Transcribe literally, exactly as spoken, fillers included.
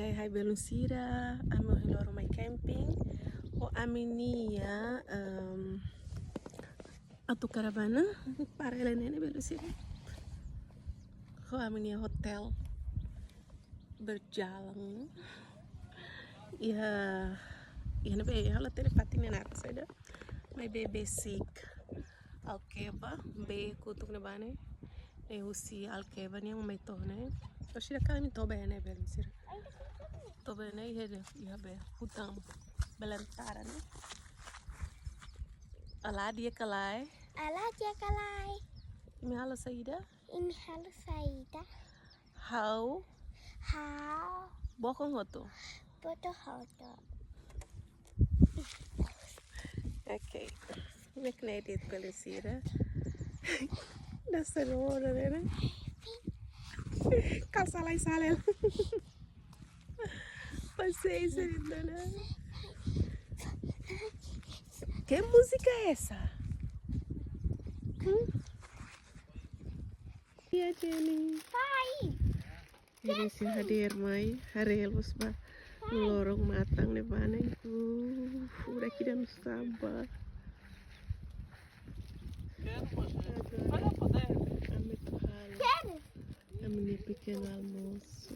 Hai, hai, belun sira, ami ohin loron mai camping. Ho ami-nia, em, autocaravana, para hela ne'e ne'e, belun sira. Ho ami-nia hotel berjalan. Iha, iha ne'ebé, iha la hatene fatin ne'e naran saida. Maibé besik Alkeba, bee kotuk ne'ebá ne'e. Ne'e husi Alkeba nian mai to'o ne'e. Orsida kalan imi toba iha ne'e, belun sira. Toba iha ne'e, iha, iha bee, hutan belantara ne'e. Alá di'ak ka lae? Alá di'ak ka lae? Imi halo saida? Imi halo saida? Ha'u. Ha'u. Bokon hotu. Bokon hotu. Ok. Mek ne dit, belun sira. Dah seru dah, ne'e. Kau salah, salah. Paciência, Dona. Que música é essa? Hum? Tia Jenny. Pai. Ini si hadir mai, haree lus ba. Lorong matang ne'ebá ne'e. Uh, udah kita nusa ba. Agora, ami atu halo. Ami-nia pequeno almoço.